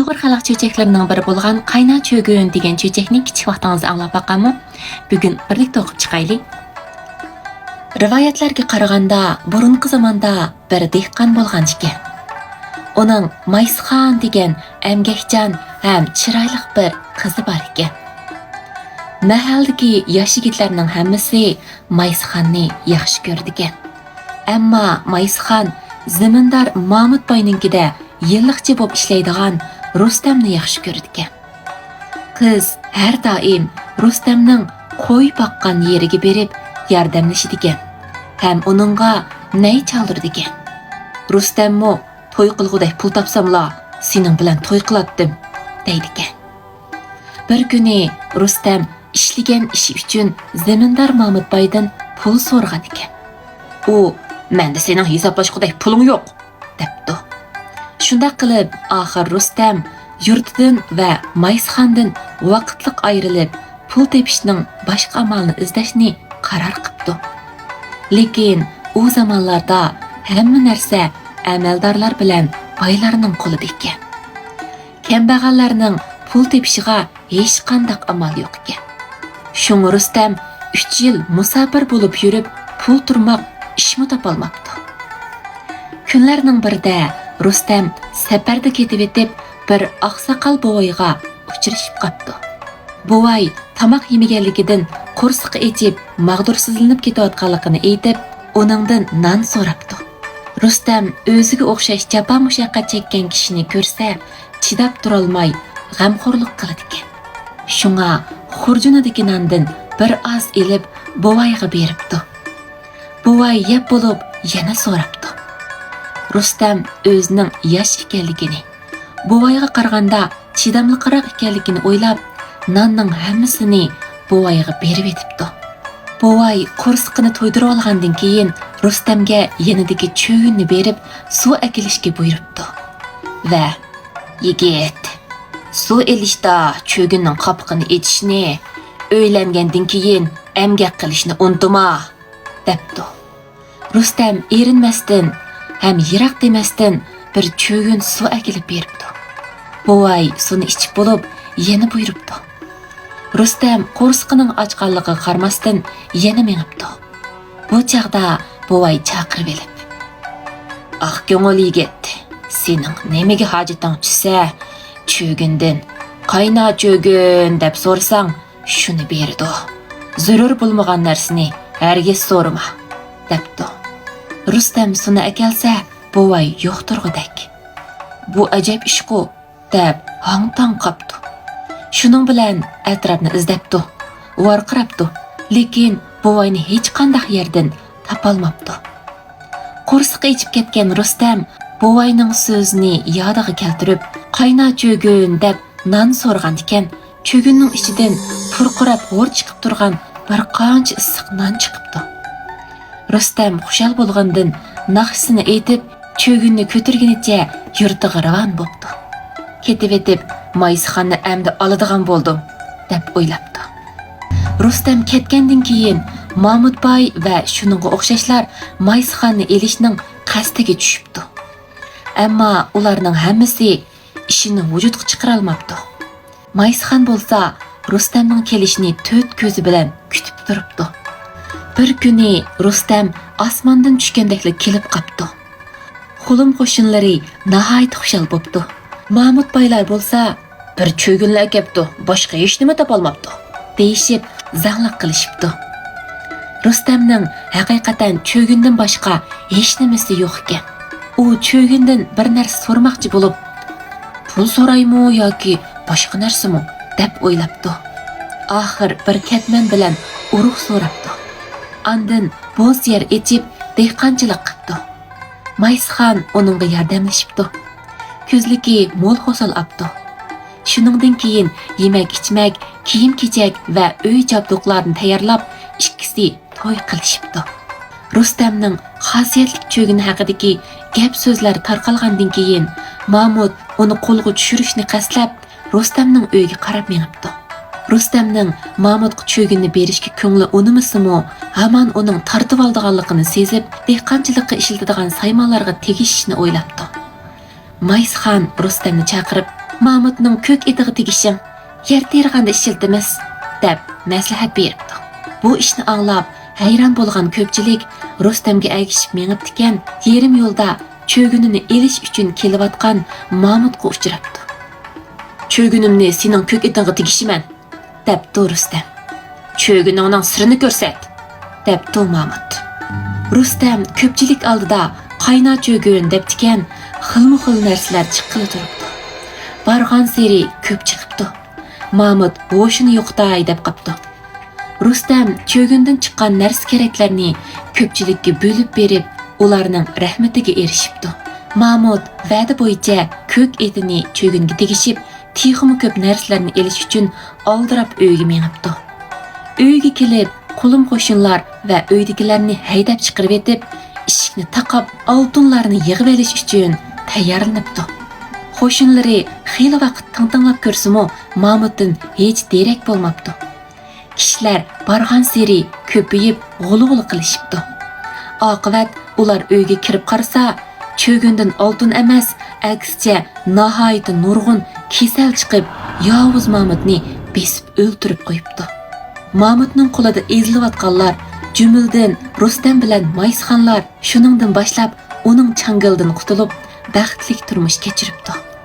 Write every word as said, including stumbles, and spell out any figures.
ئۇيغۇر خەلق چۆچەكلىرىنىڭ بىرى بولغان قاينا چۆگۈن دېگەن چۆچەكنى كىچىك ۋاقتىڭىزدا ئاڭلاپ باققانمۇ؟ بۈگۈن بىرلىكتە ئوقۇپ چىقايلى. رىۋايەتلەرگە قارىغاندا، بۇرۇنقى زاماندا بىر دېھقان بولغان ئىكەن. ئۇنىڭ مايسىخان دېگەن ئەمگەكچان ھەم چىرايلىق بىر قىزى بار ئىكەن. مەھەللىدىكى ياش يىگىتلەرنىڭ ھەممىسى مايسىخاننى ياخشى كۆرىدىكەن. ئەمما مايسىخان زېمىندار مامۇت باينىڭكىدە يىللىقچى بولۇپ ئىشلەيدىغان رۇستەمنى ياخشى كۆرىدىكەن. قىز ھەر دائىم رۇستەمنىڭ قوي باققان يېرىگە بېرىپ ياردەملىشىدىكەن ھەم ئۇنىڭغا نەي چالدۇرىدىكەن. رۇستەممۇ «توي قىلغۇدەك پۇل تاپساملا، سېنىڭ بىلەن توي قىلاتتىم» دەيدىكەن. بىر كۈنى رۇستەم ئىشلىگەن ئىشى ئۈچۈن زېمىندار مامۇت بايدىن پۇل سورىغان ئىكەن. ئۇ، «مەندە سېنىڭ ھېسابلاشقۇدەك پۇلۇڭ يوق» دەپتۇ. شۇنداق قىلىپ، ئاخىر رۇستەم يۇرتىدىن ۋە مايسىخاندىن ۋاقىتلىق ئايرىلىپ، پۇل تېپىشنىڭ باشقا ئامالىنى ئىزدەشنى قارار قىپتۇ. لېكىن ئۇ زامانلاردا ھەممە نەرسە ئەمەلدارلار بىلەن بايلارنىڭ قولىدا ئىكەن. كەمبەغەللەرنىڭ پۇل تېپىشىغا ھېچقانداق ئامال يوق ئىكەن. شۇڭا رۇستەم ئۈچ يىل مۇساپىر بولۇپ يۈرۈپ، پۇل تۇرماق ئىشمۇ تاپالماپتۇ. كۈنلەرنىڭ بىرىدە رۇستەم سەپەردە كېتىۋېتىپ، بىر ئاقساقال بوۋايغا ئۇچرىشىپ قاپتۇ. بوۋاي تاماق يېمىگەنلىكىدىن قورسىقى ئېچىپ، ماغدۇرسىزلىنىپ كېتىۋاتقانلىقىنى ئېيتىپ، ئۇنىڭدىن نان سوراپتۇ. رۇستەم ئۆزىگە ئوخشاش جاپا-مۇشەققەت چەككەن كىشىنى كۆرسە، چىداپ تۇرالماي غەمخورلۇق قىلىدىكەن. شۇڭا خۇرجۇنىدىكى ناندىن بىر ئاز ئېلىپ، بوۋايغا بېرىپتۇ. بوۋاي يەپ بولۇپ يەنە سوراپتۇ. رۇستەم ئۆزىنىڭ ياش ئىكەنلىكىنى، بوۋايغا قارىغاندا چىداملىقراق ئىكەنلىكىنى ئويلاپ، ناننىڭ ھەممىسىنى بوۋايغا بېرىۋېتىپتۇ. بوۋاي قورسىقىنى تويدۇرۇۋالغاندىن كېيىن، رۇستەمگە يېنىدىكى چۆگۈننى بېرىپ، سۇ ئەكېلىشكە بۇيرۇپتۇ ۋە، «يىگىت، سۇ ئېلىشتا چۆگۈننىڭ قاپىقىنى ئېچىشنى، ئۆيلەنگەندىن كېيىن ئەمگەك قىلىشنى ئۇنتۇما» دەپتۇ. رۇستەم ئېرىنمەستىن ھەم يىراق دېمەستىن بىر چۆگۈن سۇ ئەكېلىپ بېرىپتۇ. بوۋاي سۇنى ئىچىپ بولۇپ، يەنە بۇيرۇپتۇ. رۇستەم قورسىقىنىڭ ئاچقانلىقىغا قارىماستىن، يەنە مېڭىپتۇ. بۇ چاغدا بوۋاي چاقىرىۋېلىپ، «ئاق كۆڭۈل يىگىت، سېنىڭ نېمىگە ھاجىتىڭ چۈشسە، چۆگۈندىن، قاينا چۆگۈن دەپ سورىساڭ، شۇنى بېرىدۇ. زۆرۈر بولمىغان نەرسىنى ھەرگىز سورىما» دەپتۇ. رۇستەم سۇنى ئەكەلسە، بوۋاي يوقتۇرغۇدەك. «بۇ ئەجەب ئىشقۇ» دەپ ھاڭ-تاڭ قاپتۇ. شۇنىڭ بىلەن ئەتراپنى ئىزدەپتۇ، ۋارقىراپتۇ، لېكىن بوۋاينى ھېچقانداق يەردىن تاپالماپتۇ. قورسىقى ئېچىپ كەتكەن رۇستەم بوۋاينىڭ سۆزىنى يادىغا كەلتۈرۈپ، «قاينا چۆگۈن» دەپ نان سورىغان ئىكەن، چۆگۈننىڭ ئىچىدىن پۇرقىراپ ھور چىقىپ تۇرغان بىر قانچە ئىسسىق نان چىقىپتۇ. رۇستەم خۇشال بولغاندىن ناخشىسىنى ئېيتىپ، چۆگۈننى كۆتۈرگىنىچە يۇرتىغا راۋان بوپتۇ. «كېتىۋېتىپ، مايسىخاننى ئەمدى ئالىدىغان بولدۇم» دەپ ئويلاپتۇ. رۇستەم كەتكەندىن كېيىن، مامۇت باي ۋە شۇنىڭغا ئوخشاشلار مايسىخاننى ئېلىشنىڭ قەستىگە چۈشۈپتۇ. ئەمما ئۇلارنىڭ ھەممىسى ئىشىنى ۋۇجۇدقا چىقىرالماپتۇ. مايسىخان بولسا رۇستەمنىڭ كېلىشىنى تۆت كۆزى بىلەن كۈتۈپ تۇرۇپتۇ. بىر كۈنى رۇستەم ئاسماندىن چۈشكەندەكلا كېلىپ قاپتۇ. قولۇم قوشنىلىرى ناھايىتى خۇشال بوپتۇ. مامۇت بايلار بولسا، «بىر چۆگۈنلا ئەكەپتۇ، باشقا ھېچنېمە تاپالماپتۇ» دېيىشىپ، زاڭلىق قىلىشىپتۇ. رۇستەمنىڭ ھەقىقەتەن چۆگۈندىن باشقا ھېچنېمىسى يوق ئىكەن. ئۇ چۆگۈندىن بىر نەرسە سورىماقچى بولۇپ، «پۇل سورايمۇ ياكى باشقا نەرسىمۇ؟» دەپ ئويلاپتۇ. ئاخىر بىر كەتمەن بىلەن ئۇرۇق سوراپتۇ. ئاندىن بوز يەر ئېچىپ، دېھقانچىلىق قىپتۇ. مايسىخان ئۇنىڭغا ياردەملىشىپتۇ. كۈزلۈكى مول ھوسۇل ئاپتۇ. شۇنىڭدىن كېيىن يېمەك-ئىچمەك، كىيىم-كېچەك ۋە ئۆي جابدۇقلارنى تەييارلاپ، ئىككىسى توي قىلىشىپتۇ. رۇستەمنىڭ خاسىيەتلىك چۆگۈنى ھەققىدىكى گەپ-سۆزلەر تارقالغاندىن كېيىن، مامۇت ئۇنى قولغا چۈشۈرۈشنى قەستلەپ، رۇستەمنىڭ ئۆيىگە قاراپ مېڭىپتۇ. رۇستەمنىڭ مامۇتقا چۆگۈننى بېرىشكە كۆڭلى ئۇنىمىسىمۇ، ھامان ئۇنىڭ تارتىۋالىدىغانلىقىنى سېزىپ، دېھقانچىلىققا ئىشلىتىدىغان سايمانلارغا تېگىشىشنى ئويلاپتۇ. مايسىخان رۇستەمنى چاقىرىپ، «مامۇتنىڭ كۆك ئېتىغا تېگىشىڭ، يەر تېرىغاندا ئىشلىتىمىز» دەپ مەسلىھەت بېرىپتۇ. بۇ ئىشنى ئاڭلاپ، ھەيران بولغان كۆپچىلىك رۇستەمگە ئەگىشىپ مېڭىپتىكەن، يېرىم يولدا چۆگۈنىنى ئېلىش ئۈچۈن كېلىۋاتقان مامۇتقا ئۇچراپتۇ. «چۆگۈنۈمنى سېنىڭ كۆك ئېتىڭغا تېگىشىمەن» دەپتۇ رۇستەم. «چۆگۈنۈڭنىڭ سىرىنى كۆرسەت» دەپتۇ مامۇت. رۇستەم كۆپچىلىك ئالدىدا «قاينا چۆگۈن» دەپتىكەن، خىلمۇ خىل نەرسىلەر چىققىلى تۇرۇپتۇ. بارغانسېرى كۆپ چىقىپتۇ. مامۇت ھوشىنى يوقىتاي دەپ قاپتۇ. رۇستەم چۆگۈندىن چىققان نەرسە-كېرەكلەرنى كۆپچىلىككە بۆلۈپ بېرىپ، ئۇلارنىڭ رەھمىتىگە ئېرىشىپتۇ. مامۇت ۋەدە بويىچە كۆك ئېتىنى چۆگۈنگە تېگىشىپ، تېخىمۇ كۆپ نەرسىلەرنى ئېلىش ئۈچۈن ئالدىراپ ئۆيىگە مېڭىپتۇ. ئۆيگە كېلىپ، قولۇم-قوشنىلار ۋە ئۆيدىكىلەرنى ھەيدەپ چىقىرىۋېتىپ، ئىشىكنى تاقاپ، ئالتۇنلارنى يىغىۋېلىش ئۈچۈن تەييارلىنىپتۇ. قوشنىلىرى خېلى ۋاقىت تىڭ تىڭلاپ كۆرسىمۇ، مامۇتتىن ھېچ دېرەك بولماپتۇ. كىشىلەر بارغانسېرى كۆپىيىپ، غۇلغۇلا قىلىشىپتۇ. ئاقىۋەت ئۇلار ئۆيگە كىرىپ قارىسا، چۆگۈندىن ئالتۇن ئەمەس، ئەكسىچە ناھايىتى نۇرغۇن كېسەل چىقىپ، ياۋۇز مامۇتنى بېسىپ ئۆلتۈرۈپ قويۇپتۇ. مامۇتنىڭ قولىدا ئېزىلىۋاتقانلار، جۈملىدىن رۇستەم بىلەن مايسىخانلار، شۇنىڭدىن باشلاپ ئۇنىڭ چاڭگىلىدىن قۇتۇلۇپ، بەختلىك تۇرمۇش كەچۈرۈپتۇ.